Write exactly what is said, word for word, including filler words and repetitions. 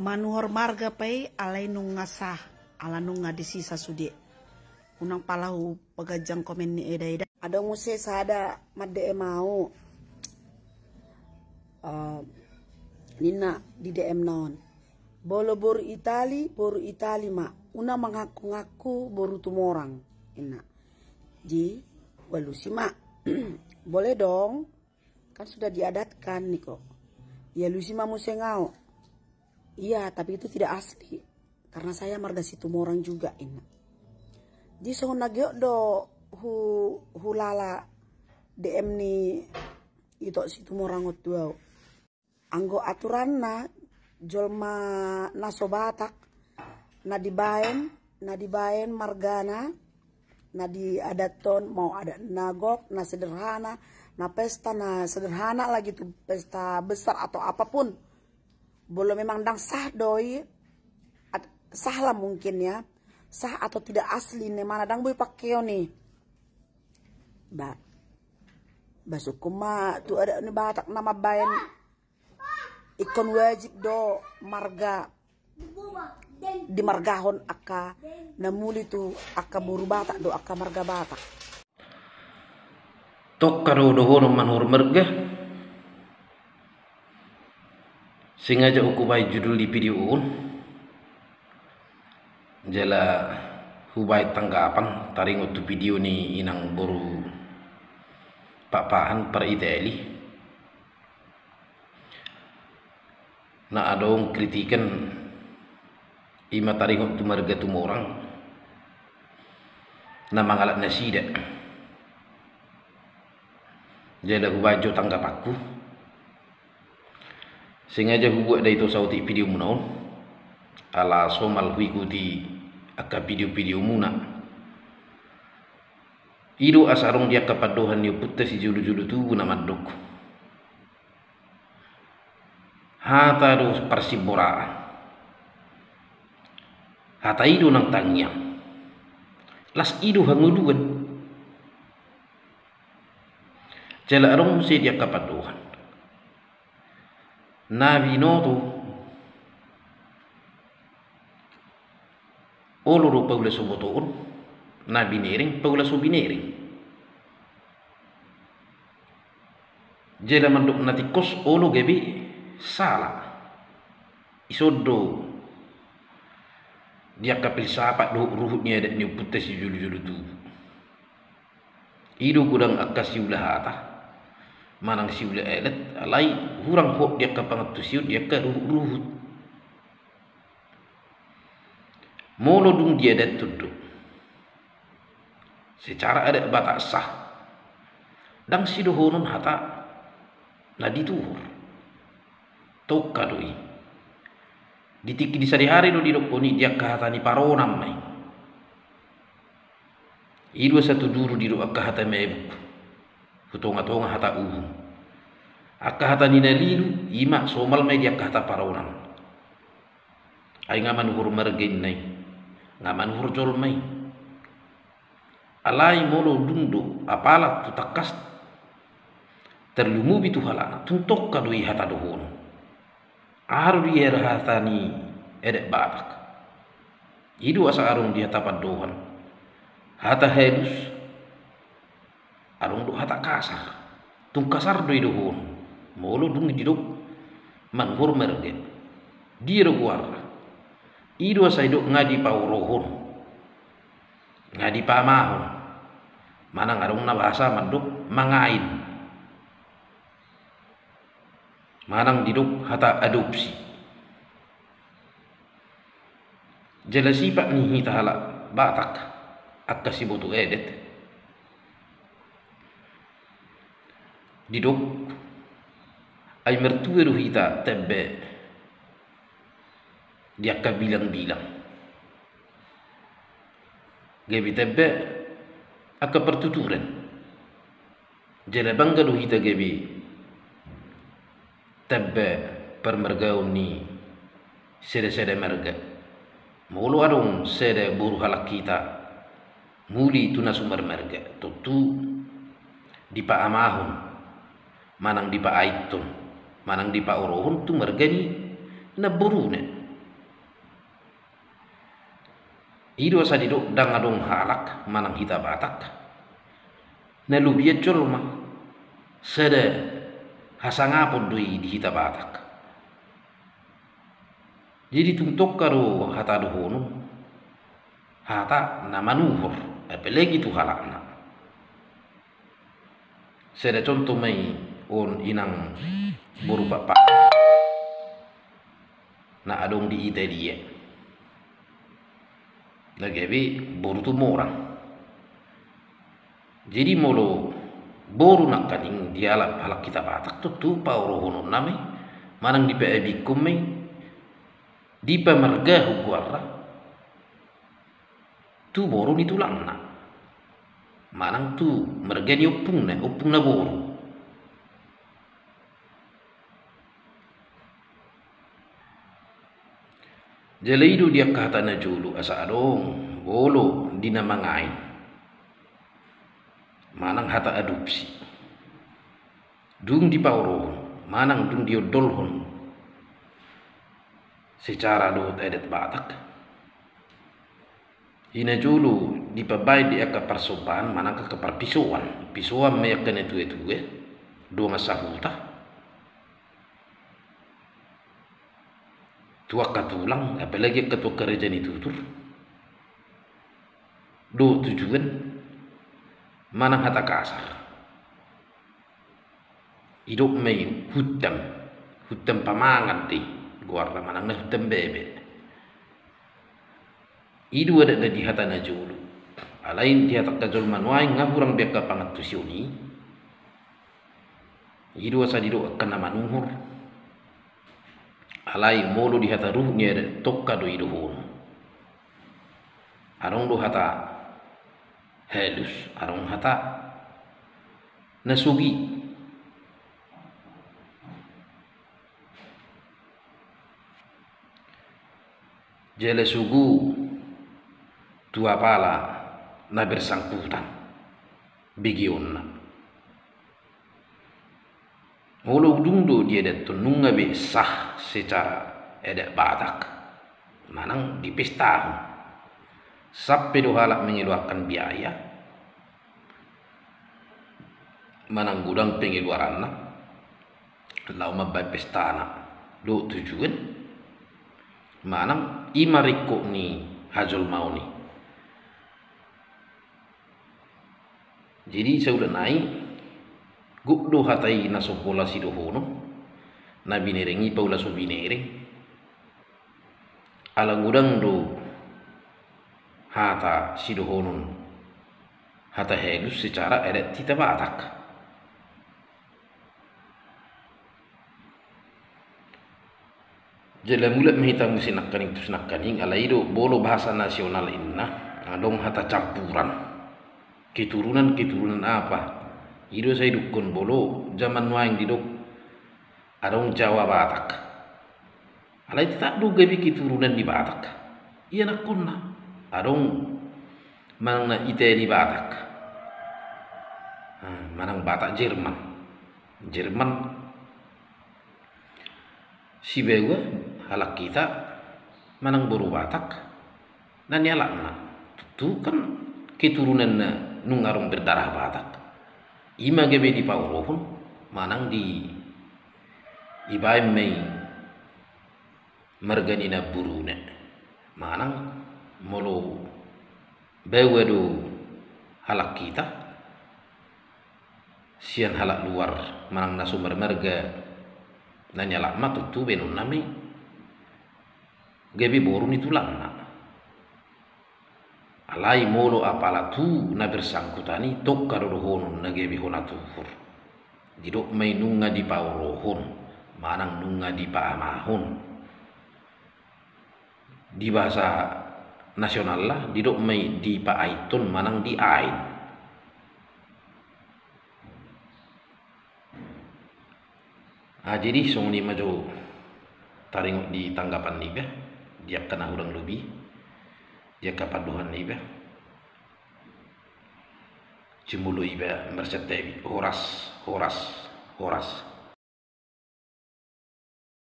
Manuhor marga pe i alai nunga sah, ala nunga disisa sude. Unang pala hupaganjang komen ni eda-eda. Adong muse sada mandok au, eh, ninna di D M na on. Molo boru Itali, boru Itali ma. Unang mangaku-ngaku boru Tumorang, ninna. Jadi hualusi ma. Boleh dong. Kan sudah diadatkan, ningku. Dialusi ma muse au. Iya, tapi itu tidak asli. Karena saya marga Situmorang juga, ninna. Jadi songon na giot do hu-, hulala D M ni ito Situmorang on tu au. Anggo aturanna, jolma na so Batak, na dibaen, na dibaen margana, na diadathon, mau adat na gok, na sederhana, na pesta na sederhana lagi tu pesta besar atau apapun. Molo memang ndang sah do i, at-, sah lah mungkin ya, sah atau tidak asli, na mana ndang boi pakeon i. Ba, ba sungkun ma tu adat ni Batak na mambaen ingkon wajib do marga dimargahon angka na muli tu angka boru Batak do angka marga Batak. Tongka do dohonon manuhor marga. Sengaja hubaen judul di video on. Jala hubaen tanggapan taringot tu video ni inang boru Pakpahan par Itali. Na adong kritiken ima taringot tu marga Tumorang na mangalap nasida. Jala hubaen jo tanggapanku. Sengaja hubuat da ito saotik videomuna on. Ala somal huikuti angka video-videomuna. I do asa adong di angka pandohan ni ompunta sijolo-jolo tubu na mandok. Hata do parsimboraan. Hata i do nang tangiang. Las i do hangoluan. Jala adong muse di angka pandohan na binoto. Olo do paula so botoon, na binereng paula so binereng. Jala mandok na tingkos olo gabe sala. Ison do di angka filsafat dohot ruhut ni adat ni ompunta sijolo-jolo tubu. I do godang angka siula hata manang siula adat, alai hurang hot di angka pangantusion di angka ruhut-ruhut. Molo dung diadathon do secara adat Batak sah, ndang sidohonon hata na dituhor. Tongka do i. Di tingki di sadihari do didokkon i di angka hata ni paronan ma i. I do asa tu duru didok angka hata mebuk tu tonga-tonga hata uhum. Angka hata ni na lilu ima somal ma i di angka hata paronan. Ai nga manuhor marga inna i, nga manuhor jolma i. Alai molo dung do apala tu tangkas tarlumobi tu halana, tung tongka do i hata dohonon. Aha do di hata ni adat Batak? I do asa adong di hata pandohan hata halus, adong do hata kasar. Tung kasar do i dohonon molo dung didok manuhor marga. Dia do goarna? I do asa didok nga dipaorohon, nga dipaamahon, manang adong na bahasa mandok mangain, manang didok hata adopsi. Jala sipat ni hita halak Batak angka siboto adat, didok ai martua do hita tembe di angka bilang-bilang, gabe tembe angka partuturan. Jala bangga do hita gabe tembe parmargaon ni sada-sada marga. Molo adong sada boru halak hita muli tu na so marmarga, tontu dipaamahon, manang dipaaithon, manang dipaorohon tu marga ni namboruna. I do asa didok ndang adong halak manang hita Batak na lobian jolma, sada hasangapon do i di hita Batak. Jadi tung tongka do hata dohonon, hata na manuhor, apalagi tu halakna. Sada contoh ma i on inang boru Pakpahan na adong di Italia, na gabe boru Tumorang. Jadi molo boru nangkaning dialap halak hita Batak, tontu paorohononna ma i manang dipaabingkon ma i, dipamargahon goarna tu boru ni tulangna manang tu marga ni ompungna, ompungna boru. Jala i do di angka hata na jolo asa adong molo di na mangain manang hata adopsi. Dung dipaorohon manang dung diondolhon secara dohot adat Batak, i na jolo dipabaen di angka parsombaan manang angka parpisoan. Pisoan ma i angka na tuatua, dongan sahuta, tu angka tulang, apalagi angka tu angka raja ni tutur, dohot tu juan manang hata kasar. Didok ma i huntam, huntam pamangan do i goarna manang na huntam bebek. I do adat na di hata na jolo. Alai di hata angka jolma nuaeng nga hurang be angka pangantusion i. I do asa didok angka na manuhor. Alai molo di hata ruhut ni adat tongka do i dohonon. Adong do hata halus, adong hata na sogi. Jala sogo tu apala na bersangkutan begeonna. Molo dung do diadathon nunga be sah secara adat Batak manang dipestahon, sampe do halak mengeluarkan biaya manang godang pengeluaranna laho mambaen pestana dohot tu juan, manang i ma ringkot ni hajolmaon i. Jadi saulak nai, gok do hata i na so pola sidohonon, na binereng i paula so binereng. Ala godang do hata sidohonon, hata halus secara adat hita Batak. Jala mulak ma hita muse nangkaning tu si nangkaning, alai do molo bahasa nasional inna, adong hata campuran. Keturunan, keturunan apa? I do sai didokkon molo jaman nuaeng didok adong Jawa Batak. Alai tetap do gabe keturunan ni Batak ianakkonna. Adong manang na Itali Batak, manang Batak Jerman. Jerman, sibawa halak hita manang boru Batak na nialapna, tontu kan keturunanna nunga adong berdarah Batak. I ma gabe dipaorohon manang di, dibaen ma i marga ni namboruna. Manang molo baoa do halak hita sian halak luar manang na so marmarga na nialapna, tontu baenonna ma i gabe boru ni tulangna. Alai molo apala tu na bersangkutan i, tongka do dohonon na gabe hona tuhor. Didok ma i nunga dipaorohon manang nunga dipaamahon. Di bahasa nasional lah didok ma i dipaaithon manang diain. Ah, jadi songon i ma jo taringot di tanggapan niba, di angka na hurang lobi, di angka pandohan niba. Jumolo iba marsantabi. Horas, horas, horas.